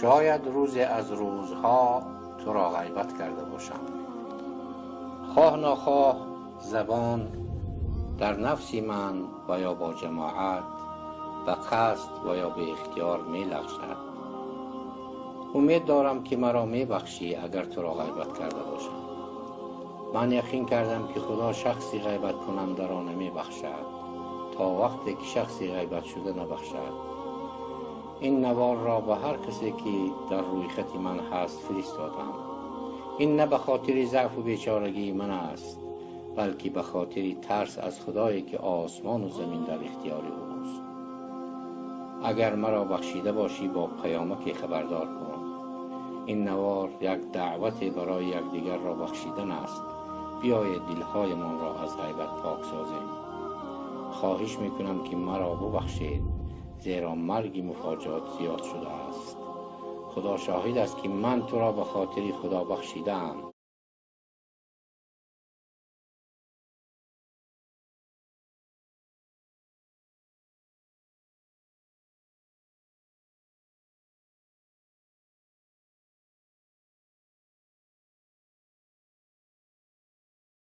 Шояд рӯзе аз рӯзҳо туро ғайбат карда бошам. Хоҳ нохоҳ забон дар нафси ман ва ё бо ҷамоат ба қасд ва ё беихтиёр мелағжад. Умед дорам, ки маро мебахшӣ, агар туро ғайбат карда бошам. Ман яқин кардам, ки Худо шахси ғайбаткунандаро намебахшад, то вақте ки шахси ғайбатшуда набахшад. Ин наворро ба ҳар касе, ки дар рӯйхати ман ҳаст, фиристодам. Ин на ба хотири заъфу бечорагии ман аст, балки ба хотири тарс аз Худое, ки осмону замин дар ихтиёри ӯст. Агар маро бахшида бошӣ, бо паёмаке хабардор кун. Ин навор як даъвате барои якдигарро бахшидан аст. Биёед, дилҳоямонро аз ғайбат пок созем. Хоҳиш мекунам, ки маро бубахшед, зеро марги муфоҷот зиёд шудааст. Худо шоҳид аст, ки ман туро ба хотири Худо бахшидаам.